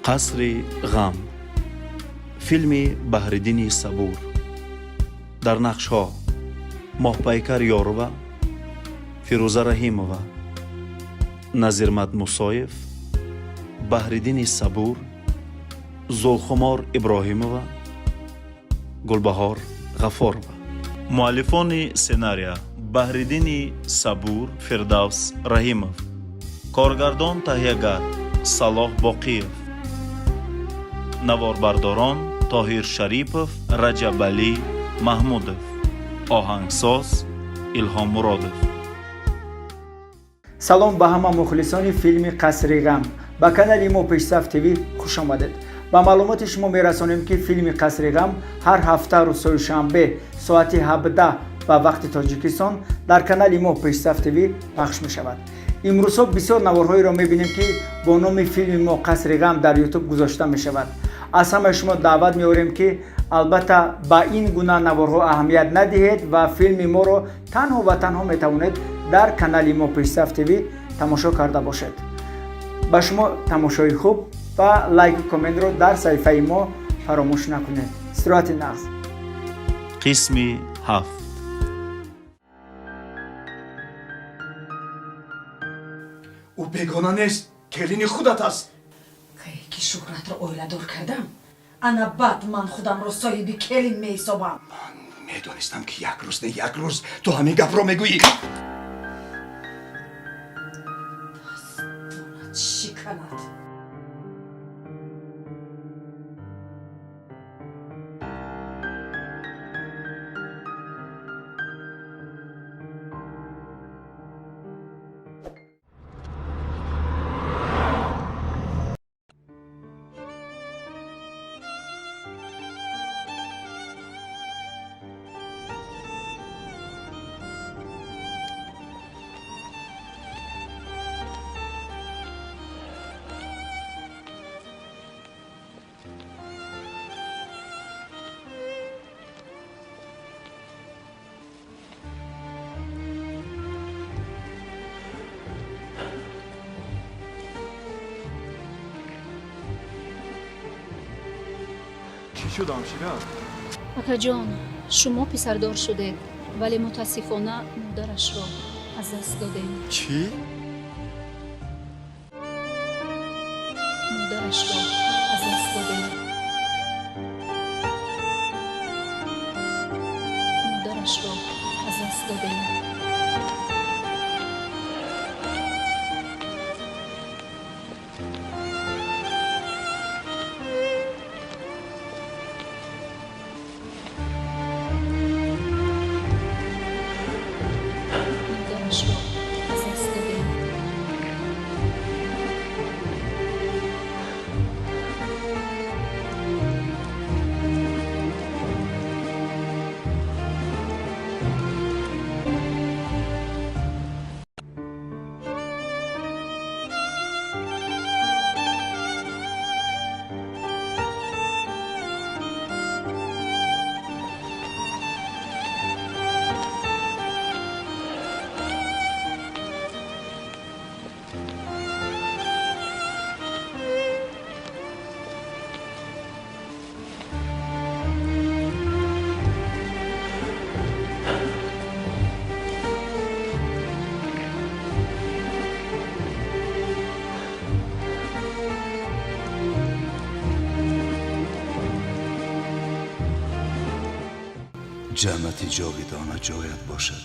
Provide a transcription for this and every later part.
Қасри ғам, филми Баҳриддини Сабур. Дар нақшҳо Моҳпайкар Ёрова, Фирӯза Раҳимова, Назирмад Мусоев, Баҳриддини Сабур, Зулхумор Иброҳимова, Гулбаҳор Ғафорова. Муаллифони сценария: Баҳриддини Сабур, Фирдавс Раҳимов. Коргардон, таҳиягар Салоҳ Боқиев. Наворбардорон Тоҳир Шарипов, Раҷабалӣ Маҳмудов. Оҳангсоз Илҳом Муродов. Салом ба ҳама мухлисони филми «Қасри ғам». Ба канали мо «Пешсаф ТВ» хуш омадед. Ба маълумоти шумо мерасонем, ки филми «Қасри ғам» ҳар ҳафта рӯзҳои шанбе соати 17 ба вақти Тоҷикистон дар канали мо «Пешсаф ТВ» пахш мешавад. Имрӯзҳо бисёр наворҳоеро мебинем, ки бо номи филми мо «Қасри ғам» дар Ютуб гузошта мешавад. Аз ҳамаи шумо даъват меорем, ки албатта ба ин гуна наворҳо аҳамият надиҳед ва филми моро танҳо ва танҳо метавонед дар канали мо «Пешсаф ТВ» тамошо карда бошед. Ба шумо тамошои хуб ва лайку комментро дар саҳифаи мо фаромӯш накунед. Истироҳати нағз. Қисми ҳафт. Ӯ бегона нест, келини худат аст. Кае ки Шуҳратро оиладор кардам, ана баъд ман худамро соҳиби келин меҳисобам. Ман медонистам, ки як рӯз не як рӯз ту ҳамин гапро мегӯӣ. Дастонат шиканад. Чӣ шуд, ҳамшира? Акаҷон, шумо писардор шудед, вале мутаассифона модарашро аз даст додем. Чӣ? Модарашро аз даст додем. Модарашро аз даст додем. Модарашро аз даст додем. Ҷаннати ҷовидона ҷоят бошад,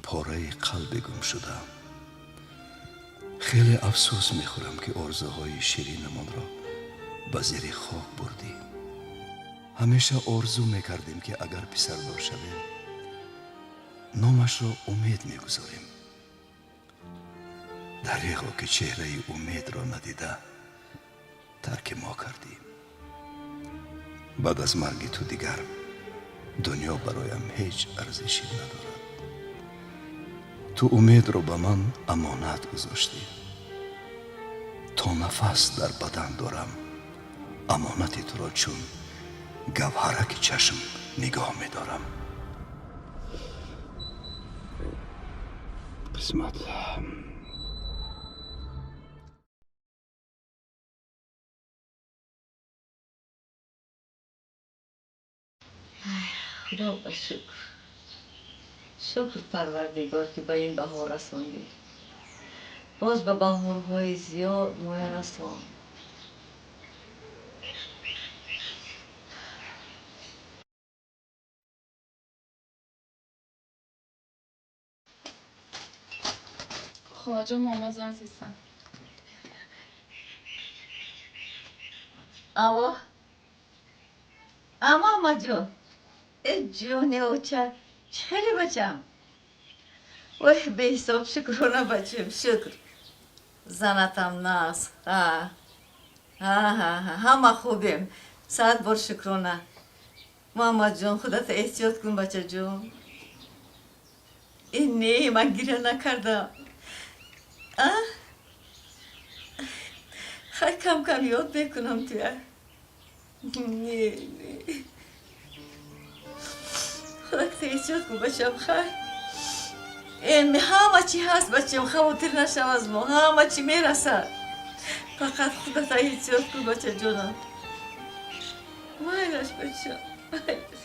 пораи қалби гумшудаам. Хеле афсӯс мехӯрам, ки орзуҳои ширинамонро ба зери хок бурдӣ. Ҳамеша орзу мекардем, ки агар писардор шавем, номашро Умед мегузорем. Дареғо, ки чеҳраи Умедро надида тарки мо кардӣ. Баъд аз марги ту дигар дунё бароям ҳеҷ арзише надорад. Ту Умедро ба ман амонат гузоштӣ. То нафас дар бадан дорам, амонати туро чун гавҳараки чашм нигоҳ медорам. Қисмат. Худо ба шукр. Шукр Парвардигор, ки ба ин баҳор расондӣ. Боз ба баҳорҳои зиёд моя расон. Холаҷон, Муҳаммад занг зистанд. Алло. А, Муҳаммадҷон. Э, ҷони оча, чӣ хеле бачам? Ой, беҳисоб шукрона бачам, шукр. Занатам нағз. Ҳа. Ҳа, ҳа, ҳа, ҳама хубем. Сад бор шукрона. Муҳаммадҷон, худата эҳтиёт кун, бачаҷон. Э, не, ман гиря накардам. А? Хай, кам-кам ёд мекунам туя. Не, не. Худакта эҳтиёт кун, бачам, хай. Ҳама чӣ ҳаст, бачам, хавотир нашав аз мо, ҳама чӣ мерасад. Фақат худата эҳтиёт кун, бачаҷонам. Майлаш, бачам, майлаш.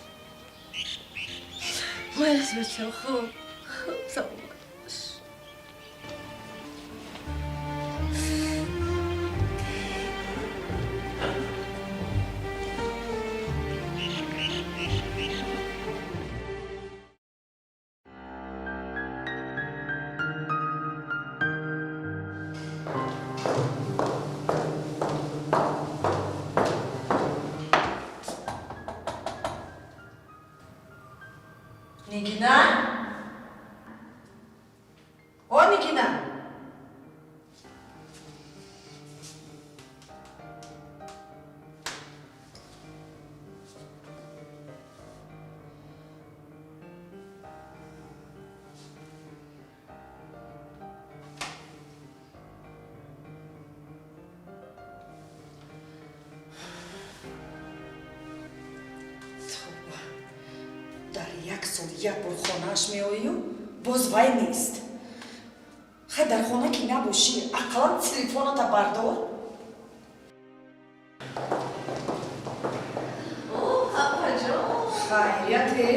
Майлаш, бачам, хуб, хуб, саломат бош. Нигина? О, Нигина! Тавба. Дар як сол як бор хонааш меоию, боз вай нест. Хай, дар хона ки набошӣ, ақаллан телефоната бардор. О, апаҷон. Хайрияте?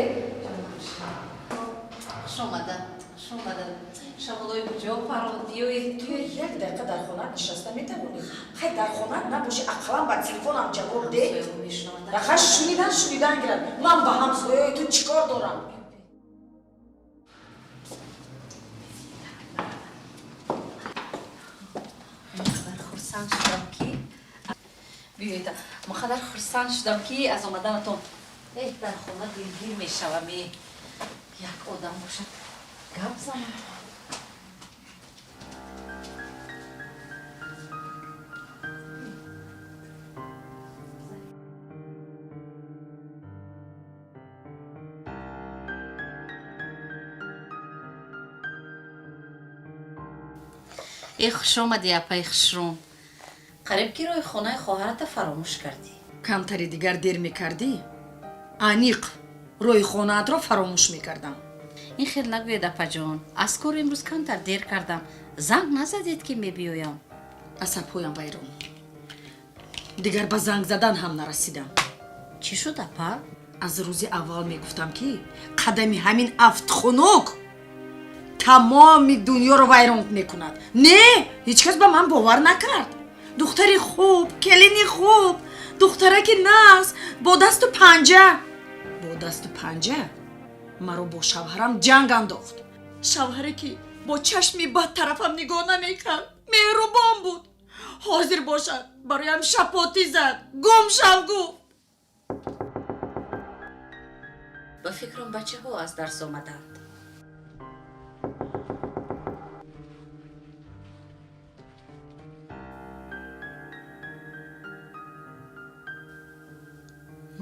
Хуш омаданд, хуш омаданд. Шамолои куҷо парвонд? Биёед. Ту як дақиқа дар хонаат нишаста метавонӣ? Хай, дар хонаат набошӣ, ақаллан ба телефонам ҷавоб де. Мешунаванд. Хай, шунидан шунидан гирад. Ман ба ҳамсояи ту чӣ кор дорам? Ман хурсанд шудам, ки биёед. Ман қадар хурсанд шудам, ки аз омаданатон. Э, дар хона дилгир мешавам. Э, як одам бошад, гап занад. Э, хуш омадӣ, апаи хушрӯм. Қариб ки роҳи хонаи хоҳарата фаромӯш кардӣ. Камтари дигар дер мекардӣ, аниқ роҳи хонаатро фаромӯш мекардам. Ин хел нагӯед, апаҷон. Аз кор имрӯз камтар дер кардам. Занг назадед, ки мебиёям. Асабҳоям вайрон, дигар ба занг задан ҳам нарасидам. Чӣ шуд, апа? Аз рӯзи аввал мегуфтам, ки қадами ҳамин афтхунук тамоми дунёро вайрон мекунад. Не, ҳеҷ кас ба ман бовар накард. Духтари хуб, келини хуб, духтараки нағз, бо дасту панҷа, бо дасту панҷа маро бо шавҳарам ҷанг андохт. Шавҳаре, ки бо чашми бад тарафам нигоҳ намекард, меҳрубон буд, ҳозир бошад бароям шапотӣ зад, гум шав гуфт. Ба фикрам, бачаҳо аз дарс омаданд.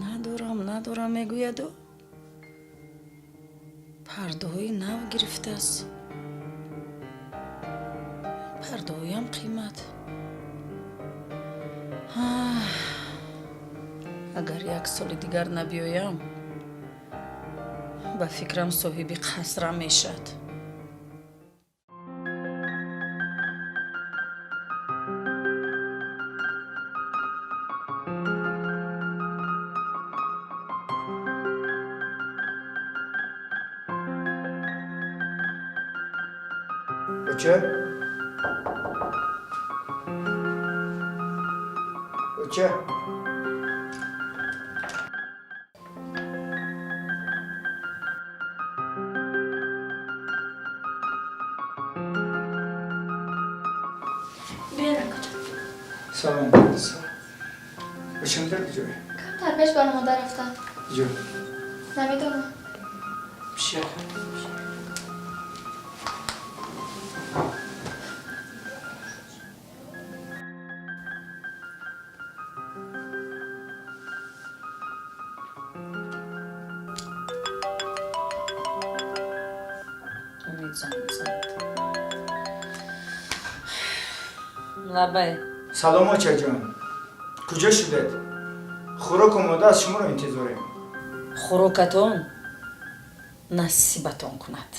Надорам, надорам мегӯяду пардаҳои нав гирифтааст, пардаҳоям қимат. Аҳ, агар як соли дигар набиёям, ба фикрам, соҳиби қасрам мешад. Оча? Оча? Салом. Очам дар куҷое? Камтар пеш баромада рафтам. Куҷо? Намедонам. Умид занг зад. Лабай. Салом, очаҷон. Куҷо шудед? Хӯрок омода аст, шуморо интизорем. Хӯрокатон насибатон кунад.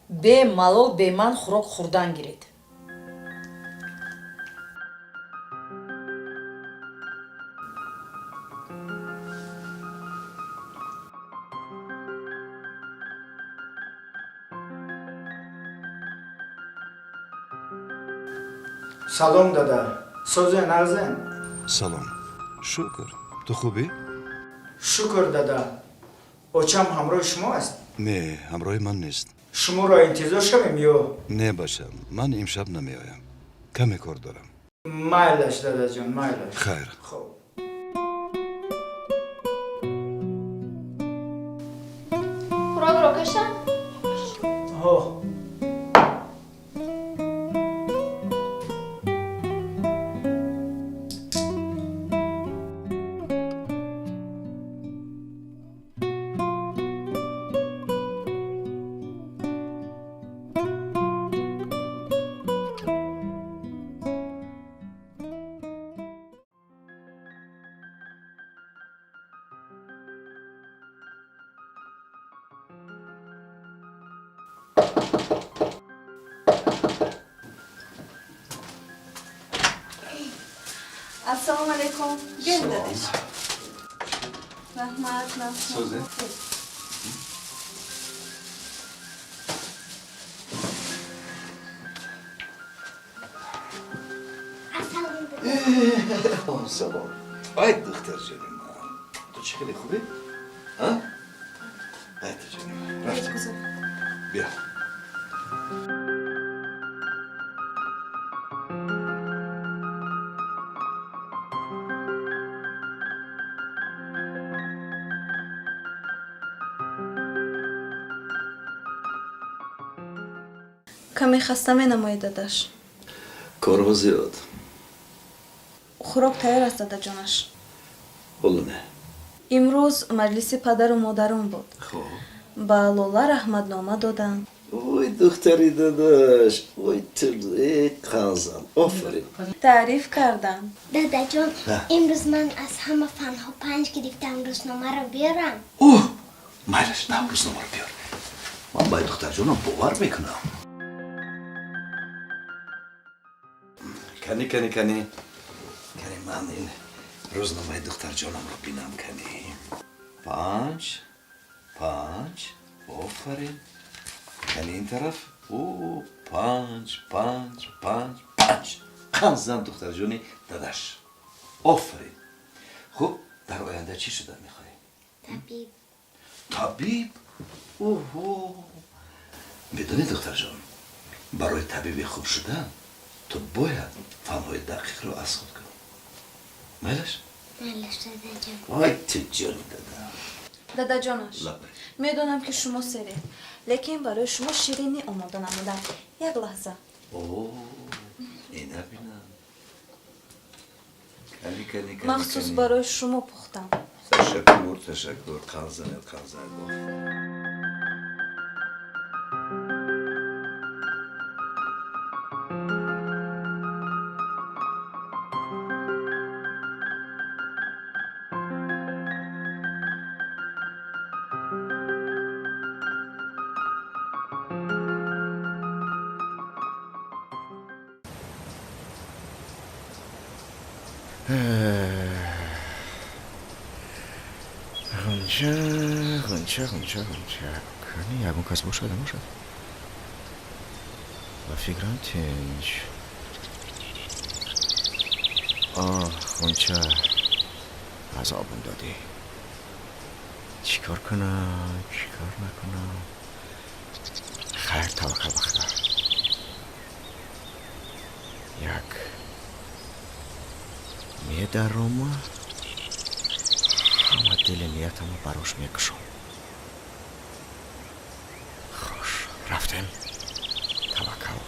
Бемалол бе ман хӯрок хӯрдан гиред. Салом, дада. Созен, нағзен? Салом, шукр. Ту хубӣ? Шукр, дада. Очам ҳамроҳи шумо аст? Не, ҳамроҳи ман нест. Шуморо интизор шавем ё? Не, бачам, ман имшаб намеоям, каме кор дорам. Майлаш, дадаҷон, майлаш. Хайр. Хоб. Хӯрокро кашам? Ҳо. Ассалому алайкум. Биёед, дадаш. Раҳмат. Сӯзе? Салом, ай духтарҷони ман, ту чӣ, хеле хубӣ? Ай туҷони ман, рафтем, биё. Каме хаста менамоед, дадаш. Корҳо зиёд. Хӯрок тайёр аст, дадаҷонаш. Ҳоло не. Имрӯз маҷлиси падару модарон буд. Хоб. Ба Лола раҳматнома доданд. Ой, духтари дадаш, ой, э, қанзан, офарин. Таъриф карданд. Дадаҷон, имрӯз ман аз ҳама фанҳо 5 гирифтам, рӯзномаро биёрам? Оҳ, майлаш, на, рӯзномаро биёр. Ман ба духтарҷонам бовар мекунам. Кани, кани, кани, кани, ман ин рӯзномаи духтарҷонамро бинам. Кани, 5, 5, офарин. Кани, ин тараф, о, 5, 5, 5, 5. Қанзан, духтарҷони дадаш, офарин. Хуб, дар оянда чӣ шудан мехоҳӣ? Табиб. Табиб? Оҳо, медонӣ, духтарҷон, барои табиби хуб шудан ту бояд фанҳои дақиқро аз худ кунӣ. Майлаш? Майлаш, дадаҷон. Ой, ту ҷони дада. Дадаҷонаш, медонам, ки шумо серед, лекин барои шумо ширинӣ омода намудам. Як лаҳза. О, ина бинам. Кани, кани, кани. Махсус барои шумо пухтам. Ташаккур, ташаккур, қанзанед, қанзанед. Ғунча, ғунча, ғунча, ғунча. Кани, ягон кас бошад, набошад? Ба фикрам тинҷ. Оҳ, Хунча, азобам додӣ. Чӣ кор кунам, чӣ кор накунам? Хайр, таваккал ба Худо. Як медарома, ҳама дили ниятама барош мекушом. Хуш, рафтем. Таваккал.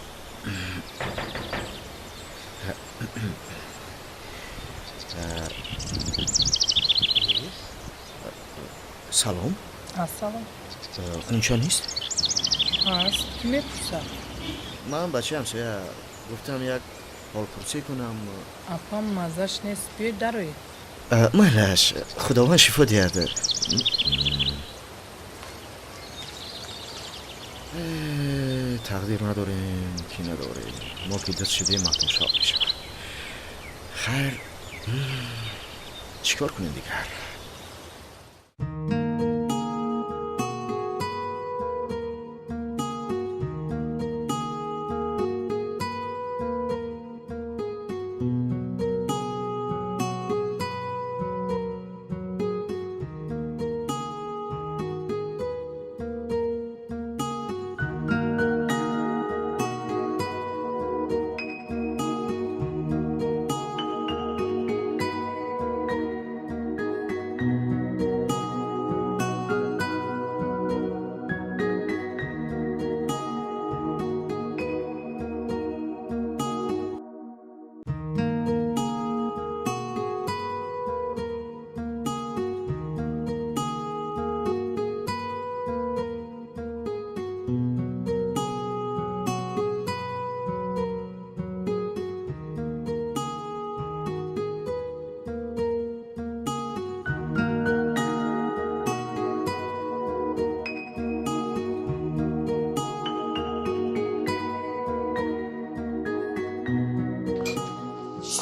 Салом. Ассалом. Хунча нест? Ҳаст. Кӣ мепурсад? Ман бачаи ҳамсоя, гуфтам як ҳолпурсӣ кунам. Апам маззаш нест, биёед дароед. Майлаш, Худованд шифо диҳад. Тақдир надорем, ки надорем. Мо ки дуст шудем, маҳтумшоҳ мешавад. Хайр, чӣ кор кунем дигар?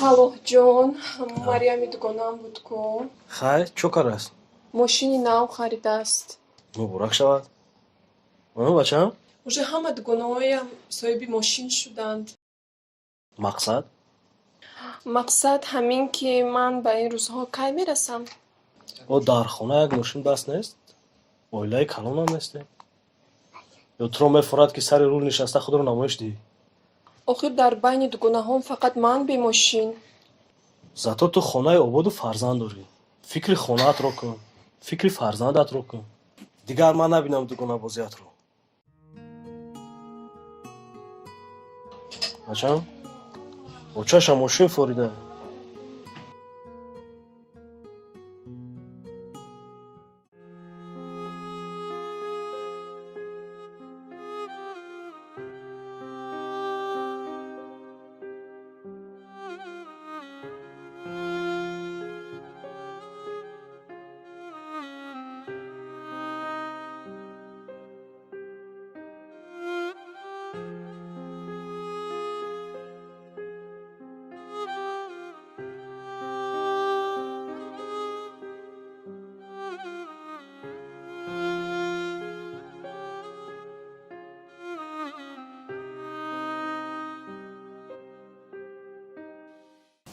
Салоҳҷон, Марьями дугонаам буд ку. Хайр, чӣ кор аст? Мошини нав харидааст. Муборак шавад. Бачаам? Уже ҳама дугонаҳоям соҳиби мошин шуданд. Мақсад? Мақсад ҳамин ки ман ба ин рӯзҳо кай мерасам? О, дар хона як мошин бас нест? Оилаи калонам нестем. Ё туро мефорад ки сари рул нишаста худро намоиш диҳӣ? Охир дар байни дугонаҳом фақат ман бемошин. Зато ту хонаи ободу фарзанд дорӣ. Фикри хонаатро кун, фикри фарзандатро кун. Дигар ман набинам дугонабозиатро. Бачам, очаша мошин форида.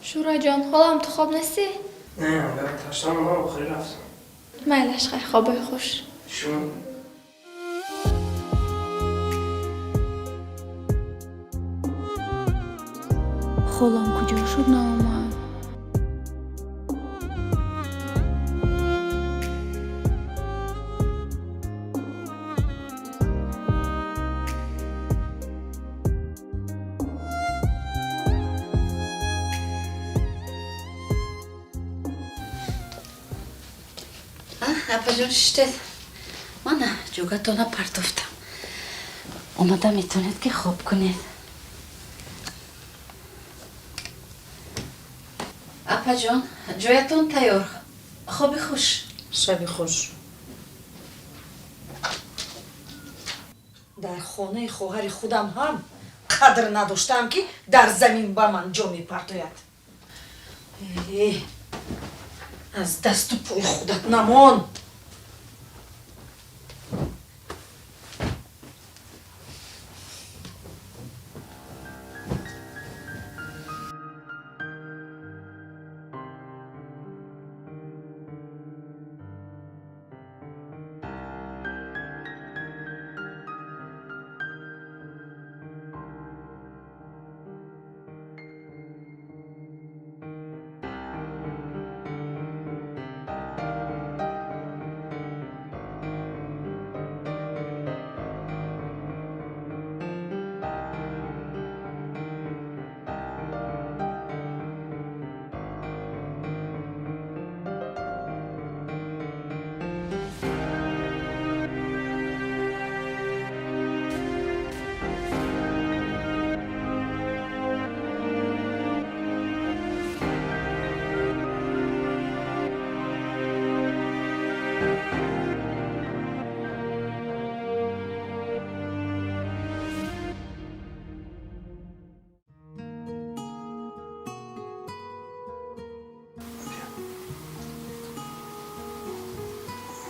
Шӯраҷон, ҳолам ту хоб нестӣ? Не, таштам ман охири рафтам. Майлаш, хайр, хобои хуш. Шумо? Холам куҷо шуд наомад? Апаҷон, шиштед. Мана ҷугатона партофтам. Омада метавонед ки хоб кунед. Апаҷон, ҷоятон тайёр. Хоби хуш. Шаби хуш. Дар хонаи хоҳари худам ҳам қадр надоштаам, ки дар замин ба ман ҷо мепартояд. Аз дасту пои худат намон.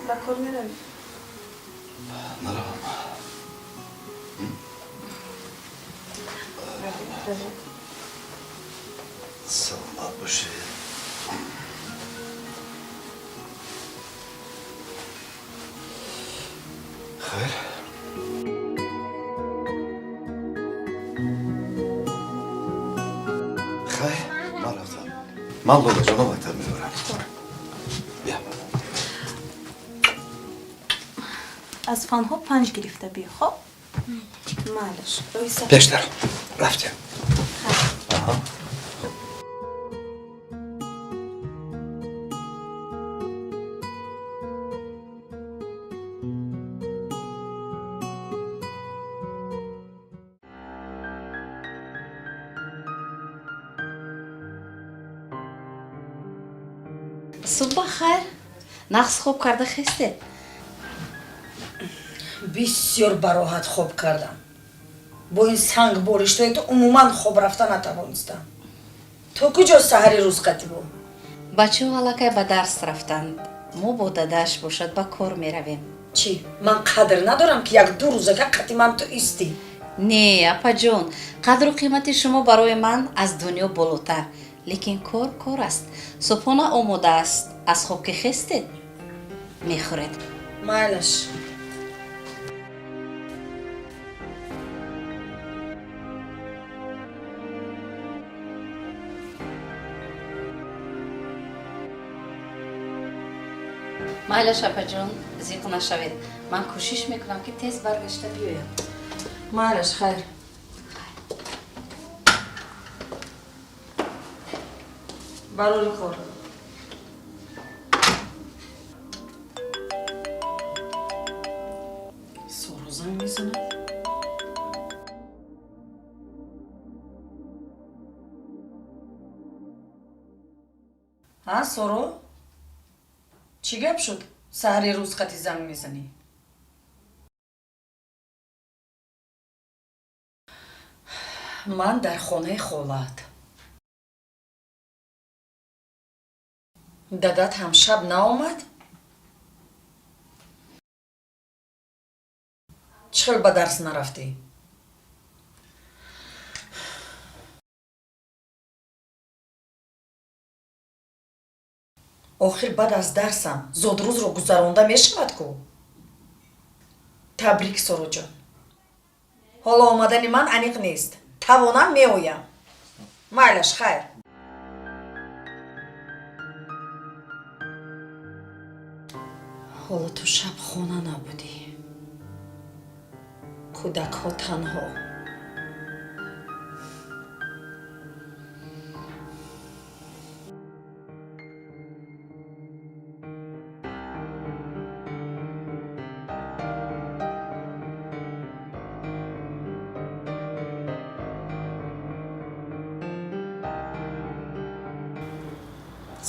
Ба кор меравӣ? Наравам. Саломат бошед. Хайр. Хайр, ман рафтам. Ман Лолаҷонро мактаб мебарам. Бия. Аз фанҳо 5 гирифта биё, хоб? Майлаш. Рӯи сафар. Пештар. Рафтем. Аҳа. Субҳ бахайр. Нағз хоб карда хестед? Бисёр бароҳат хоб кардам. Бо ин сангбориштое ту умуман хоб рафта натавонистам. То куҷо саҳари рӯз қатибо? Бачаҳо аллакай ба дарс рафтанд. Мо бо дадаш бошад ба кор меравем. Чӣ, ман қадр надорам, ки як-ду рӯзака қати ман ту истӣ? Не, апаҷон, қадру қимати шумо барои ман аз дунё болотар. Лекин кор кор аст. Субҳона омода аст. Аз хоб ки хестед, мехӯред. Майлаш. Майлаш, апаҷон, зиқ нашавед. Ман кӯшиш мекунам, ки тез баргашта биёям. Майлаш, хайр. Барори кор. Соро занг мезанад. Ҳа, Соро? Чӣ гап шуд? Саҳари рӯз қати занг мезанӣ? Ман дар хонаи холаат. Дадат ҳам шаб наомад? Чӣ хел ба дарс нарафтӣ? Охир баъд аз дарсам зодрӯзро гузаронда мешавад ку? Табрик, Сороҷон. Ҳоло омадани ман аниқ нест. Тавонам меоям. Майлаш, хайр. Ҳоло ту шаб хона набудӣ. Кӯдакҳо танҳо.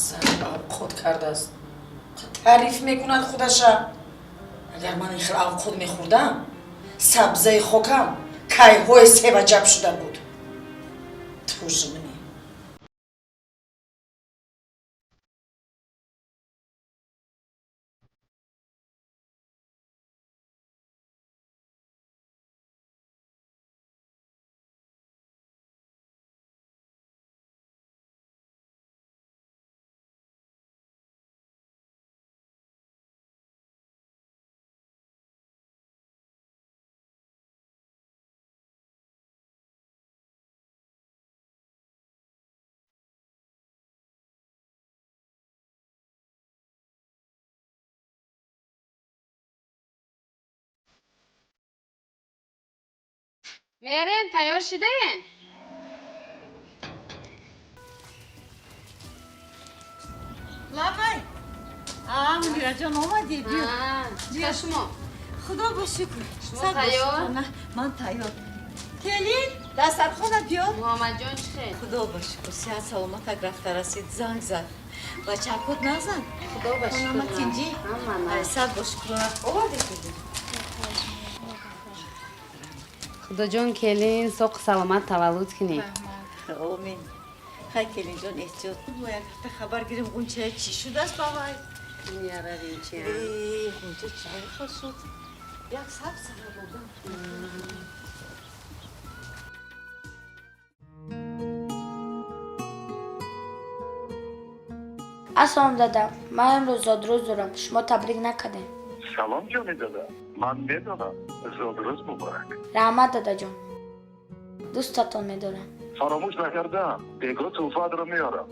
Зан авқот кардааст. Таъриф мекунад худаша. Агар ман ин хел авқот мехӯрдам, сабзаи хокам кайҳои севаҷаб шуда буд. Тужмни. Мерем, тайёр шудаен? Лабай. А, Мунираҷон, омадӣ? Биё. Биё шумо. Худо ба шукр. Шумо тайёр? Ман тайёр. Келин, дастархона биёр. Муҳаммадҷон чӣ хел? Худо ба шукр, сиҳат саломатак рафта расид, занг зад. Бачакот назан? Худо ба шукр. Хонама тинҷӣ? Сад ба шукр. Овардӣ ту? Худоҷон, келин, соқу саломат таваллуд кунӣ. Омин. Хай, келинҷон, эҳтиёт. Мо як ҳафта хабар гирем, ғунчая чӣ шудааст ба вай? Ғунча чӣ хел шуд? Як саб сара додам. Ассалом, дада, ман имрӯз зодрӯз дорам, шумо табрик накардем. Салом, ҷони дада, ман медонам, зодрӯз муборак. Раҳмат, дадаҷон, дӯстатон медорам. Фаромӯш накардам, бего тӯҳфаатро меорам.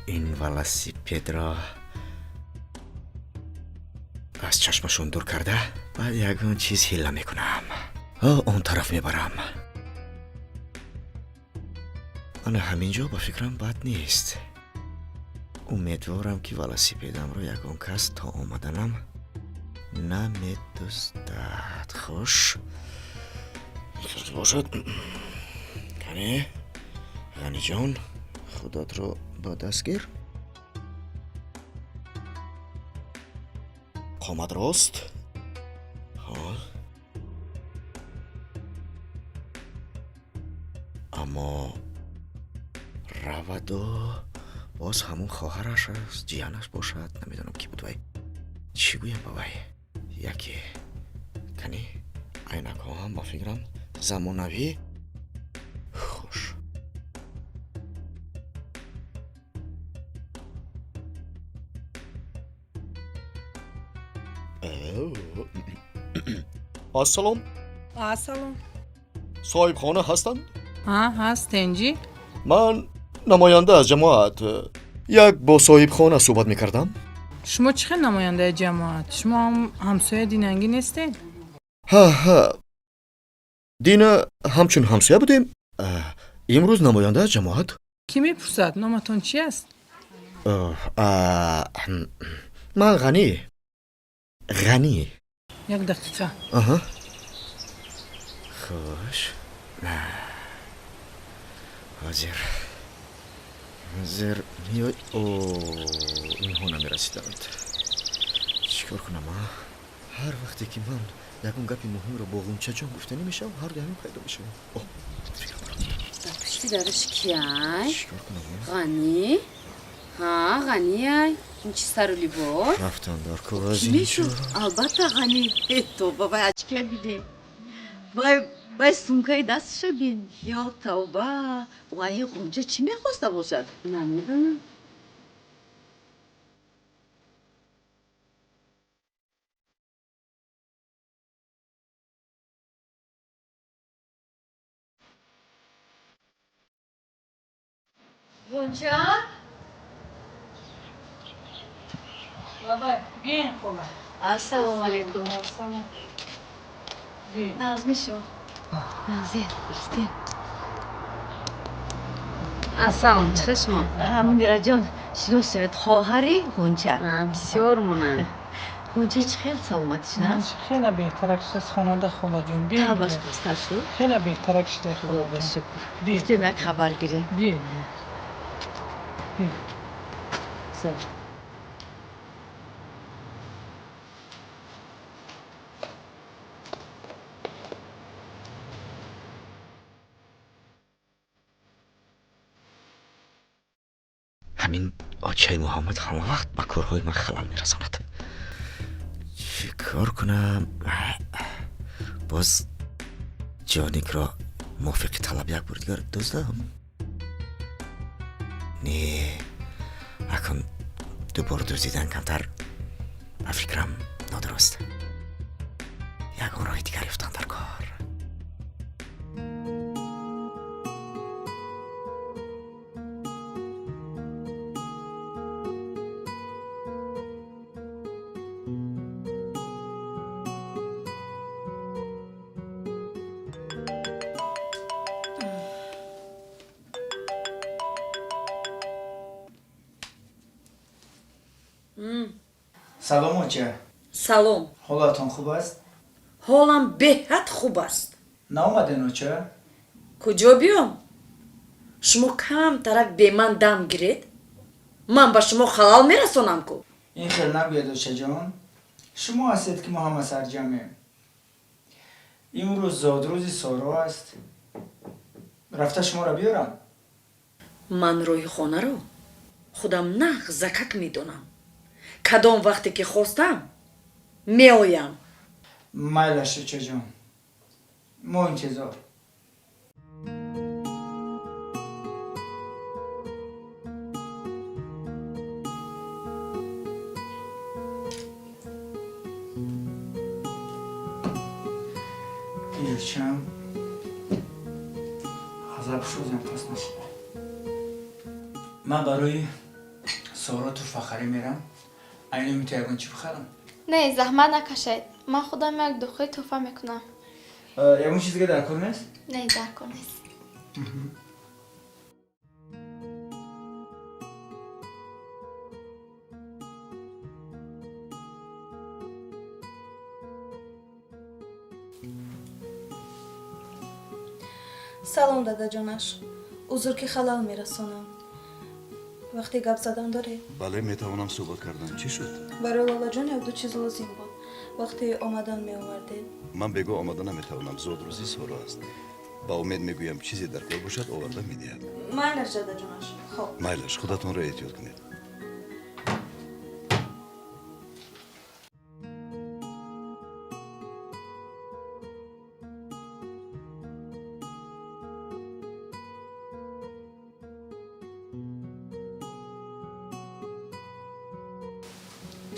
Ин велосипедро аз чашмашон дур карда, баъд ягон чиз ҳилла мекунам, он тараф мебарам. Ана ҳамин ҷо ба фикрам бад нест. Умедворам, ки велосипедамро ягон кас то омаданам намедуздад. Хуш бошад. Кане, Ғаниҷон, худатро ба даст гир. Қомат рост. Аммо раваду боз ҳамун хоҳараш аст, ҷиянаш бошад, намедонам ки буд вай. Чӣ гӯям ба вай? Яке кани айнакҳо ҳам ба фикрам замонавӣ. Хуш. Ассалом. Ассалом. Соҳибхона ҳастанд? Ҳа, ҳаст, тенҷӣ. Ман намоянда аз ҷамоат. Як бо соҳибхона суҳбат мекардам. Шумо чӣ хел намояндаи ҷамоат? Шумо ҳам ҳамсояи динангӣ нестед? Ҳа, ҳа. Дина ҳамчун ҳамсоя будем. Имрӯз намоянда аз ҷамоат. Кӣ мепурсад? Номатон чи аст? Ман Ғанӣ. Ғанӣ. Як дақиқа. Аҳа. Хуш. Ҳозир. Ҳозир меой. О, инҳо намерасиданд. Чӣ кор кунам, а? Ҳар вақте ки ман ягон гапи муҳимро бо Ғунчаҷон гуфтанӣ мешавам, ҳар ду ҳамин пайдо мешавам. О, фикр барам. Дар пушти дараш кияй? Чӣ кор кунам? Ғанӣ? Ҳа, Ғанияй. Ин чӣ сару либос? Рафтан дар кор аз Кӣ ин мешуд? Албатта, Ғанӣ. Тоба, вай очкия бинед. Вай, вай сумкаи дасташо бин. Ё тавба, вай ин Ғунча чӣ мехоста бошад? Намедонам. Ғунча? Бабай, биёин хола. Ассалому алайкум. Ассалом. Биёин. Нағзми шумо? Нағзед, дурустед? Ассалом, чӣ хел шумо? Мунираҷон, шинос шавед, хоҳари Ғунча. Бисёр монанд. Ғунча чӣ хел саломатиш нағз? Хеле беҳтарак шудааст хонада, холаҷон. Биёин. Табаш пасттар шуд? Хеле беҳтарак шуда. Худо ба шукр. Гуфтем як хабар гирем. Биёин. Салом. Ҳамин очаи Муҳаммад ҳама вақт ба корҳои ман халал мерасонад. Чӣ кор кунам? Боз ҷоникро мувофиқи талаб як бори дигар дуздам? Не, акун дубор дуздидан камтар ба фикрам нодуруст. Ягон роҳи дигар ёфтан дар кор. Салом, оча. Салом. Ҳолатон хуб аст? Ҳолам беҳад хуб аст. Наомаден, оча? Куҷо биём? Шумо камтарак бе ман дам гиред, ман ба шумо халал мерасонам ку. Ин хел нагӯед, очаҷон. Шумо ҳастед, ки мо ҳама сарҷамем. Имрӯз зодрӯзи Соро аст. Рафта шуморо биёрам? Ман роҳи хонаро худам нағзакак медонам. Кадом вақте ки хостам, меоям. Майлаш, очаҷон, мо интизор. Ирчам ғазаб шузем пас нашуда. Ман барои Соро туҳфахарӣ мерам. Айно миту ягон чӣ бихарам? Не, заҳмат накашед, ман худам як духи туҳфа мекунам. Ягон чиз дига дар кор нест? Не, дар кор нест. Салом, дадаҷонаш, узр ки халал мерасонам. Вақте гап задан доред? Бале, метавонам суҳбат кардан. Чӣ шуд? Барои Лолаҷон як-ду чиз лозим буд. Вақте омадан меовардед. Ман бегоҳ омада наметавонам, зодрӯзи Соро аст. Ба Умед мегӯям, чизе дар кор бошад, оварда медиҳад. Майлаш, дадаҷонаш, хоб. Майлаш, худатонро эҳтиёт кунед.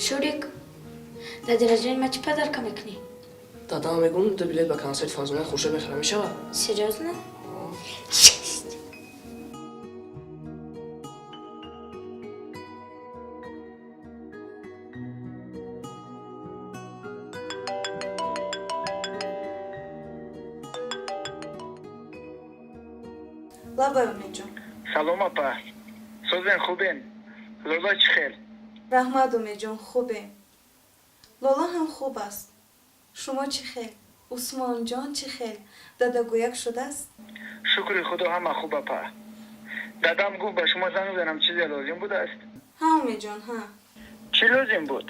Шурик, дар дараҷаи ма чӣ подарка мекунӣ? Дадам мегӯм, ду билет ба консерти Фарзонаи Хуршед мехарам, мешавад? Серьёзно? Шесть! Лабай, Умедҷон. Салом, апа. Созен, хубен? Лола чӣ хел? Раҳмат, Умедҷон, хубем. Лола ҳам хуб аст. Шумо чӣ хел? Усмонҷон чӣ хел? Дадагӯяк шудааст? Шукри Худо, ҳама хуб, апа. Дадам гуфт, ба шумо занг занам, чизе лозим будааст? Ҳа, Умедҷон, ҳа. Чӣ лозим буд?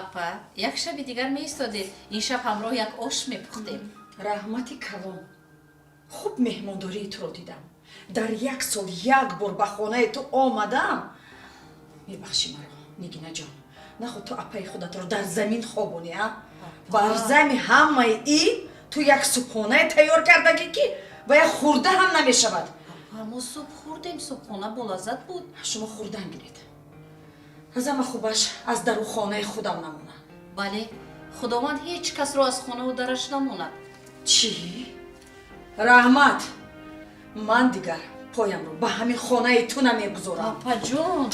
Апа, як шаби дигар меистодед, ин шаб ҳамроҳ як ош мепухтем. Раҳмати калон, хуб меҳмондории туро дидам. Дар як сол як бор ба хонаи ту омадам. Мебахшӣ маро, Нигинаҷон, наход ту апаи худатро дар замин хобонӣ, а? Бар зами ҳамаи ин ту як субҳонае тайёр кардагӣ, ки ва як хӯрда ҳам намешавад. Апа, мо субҳ хӯрдем, субҳона болаззат буд. Шумо хӯрдан гиред. Аз ҳама хубаш аз дару хонаи худам намонам. Бале, Худованд ҳеҷ касро аз хонаву дараш намонад. Чӣ? Раҳмат, ман дигар поямро ба ҳамин хонаи ту намегузорам. Апаҷон.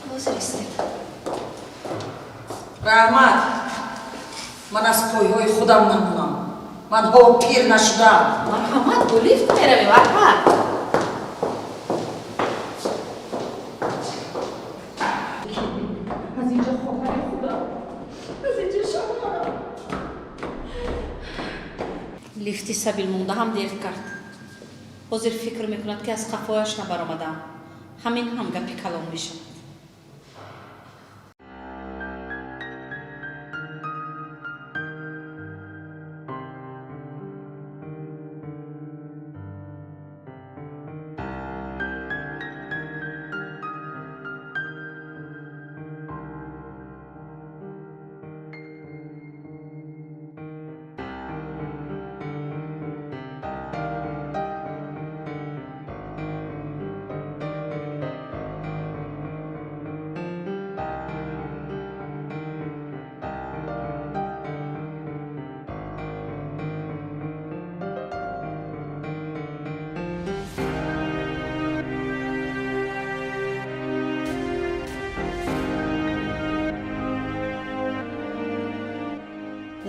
Ҳозир истед. Раҳмат, ман аз пойҳои худам намонам. Ман ҳоло пир нашудам. Марҳамат, бо лифт меравем, апа. Аз инҷо хоҳари худам, аз инҷо шавҳарам. Лифти сабил монда ҳам дер кард. Ҳозир фикр мекунад, ки аз қафояш набаромадам. Ҳамин ҳам гапи калон мешавад.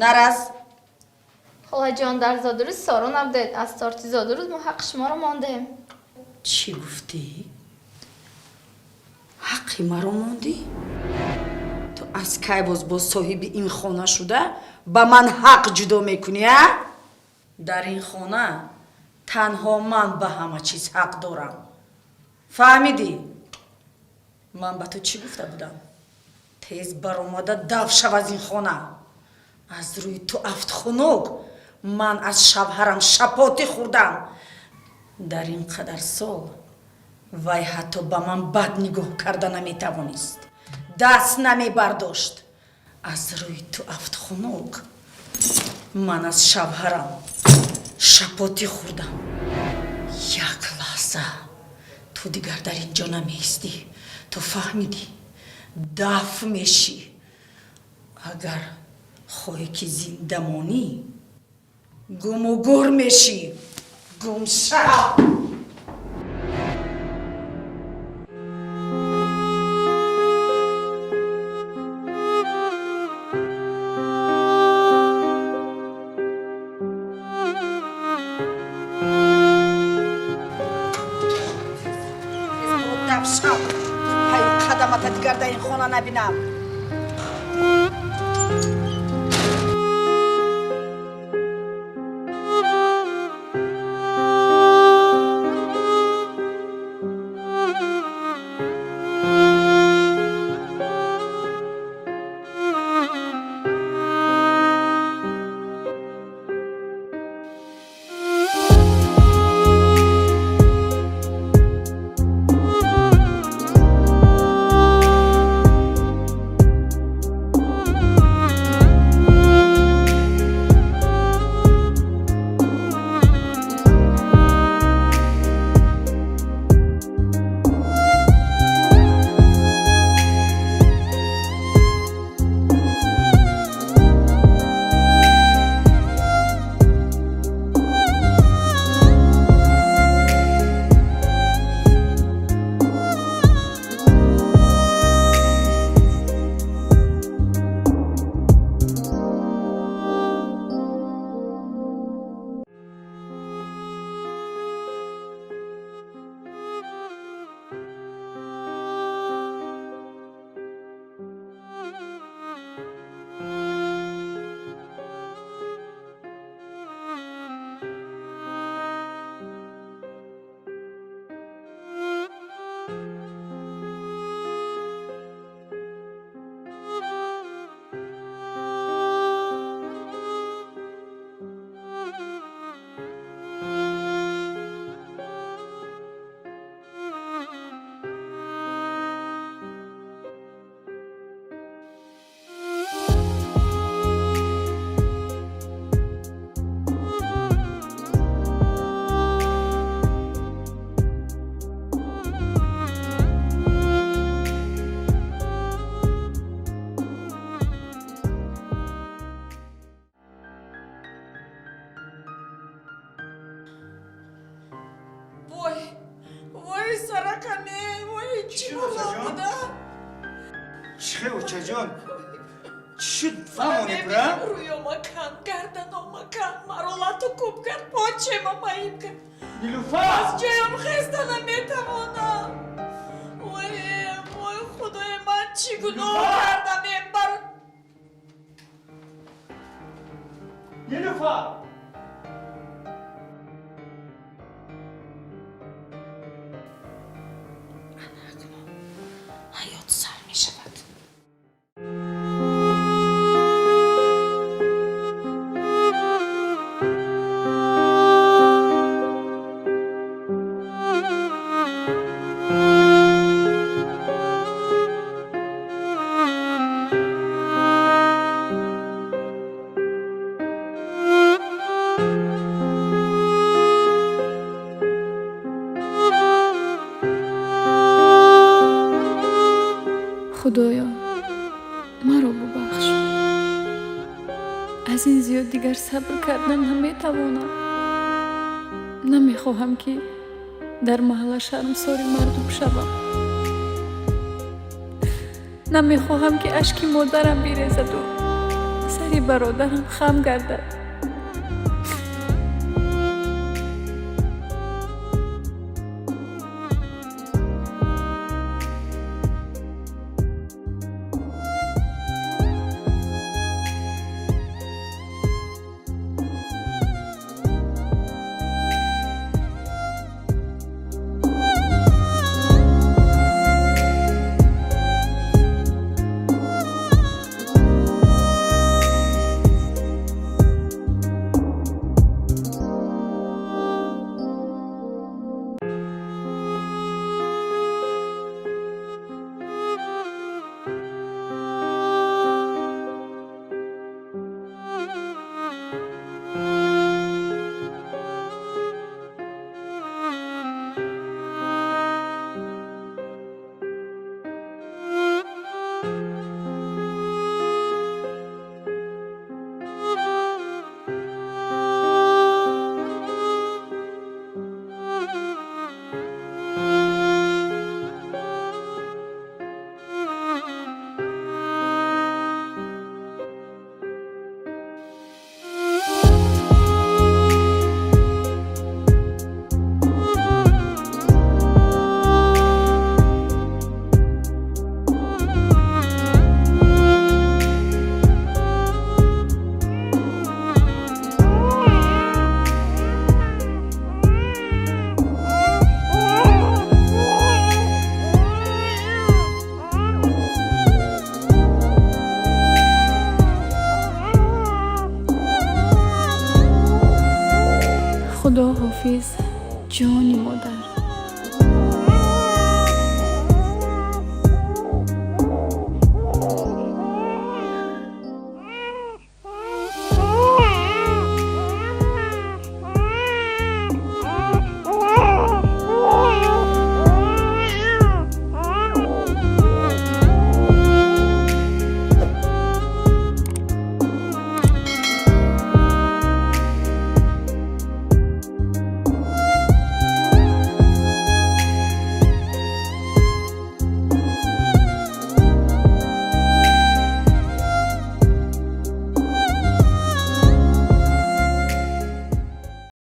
Нарас. Холаҷон, дар зодрӯзи Соро набудед. Аз торти зодрӯз мо ҳаққи шуморо мондем. Чӣ гуфтӣ? Ҳаққи маро мондӣ? Ту аз кай боз боз соҳиби ин хона шуда ба ман ҳақ ҷудо мекунӣ, а? Дар ин хона танҳо ман ба ҳама чиз ҳақ дорам. Фаҳмидӣ? Ман ба ту чӣ гуфта будам? Тез баромада дав шав аз ин хона. Аз рӯи ту афтхунук ман аз шавҳарам шапотӣ хӯрдам. Дар ин қадар сол вай ҳатто ба ман бад нигоҳ карда наметавонист, даст намебардошт. Аз рӯи ту афтхунук ман аз шавҳарам шапотӣ хӯрдам. Як лаҳза ту дигар дар ин ҷо намеистӣ. Ту фаҳмидӣ? Даф мешӣ. Агар хоҳӣ ки зинда монӣ, гуму гур мешӣ. Гум шав! Даф шав! Ҳаю қадамата дигар дар ин хона набинам. Вой, вой, саракаме, вой, чӣ бало буда? Чӣ хел, очаҷон? Чӣ шуд, фаҳмонед пура? Рӯёма кан, гарданома кан, маро лату кӯб кард, почема маиб кард. Нилуфар! Аз ҷоям хеста наметавонам. Вой, вой, худои ман, чӣ гуноҳ кардам э бар Нилуфар! Ҳаёт сар мешавад. Худоё, маро бубахш. Аз ин зиёд дигар сабр кардан наметавонам. Намехоҳам, ки дар маҳалла шармсори мардум шавам. Намехоҳам, ки ашки модарам бирезаду сари бародарам хам гардад.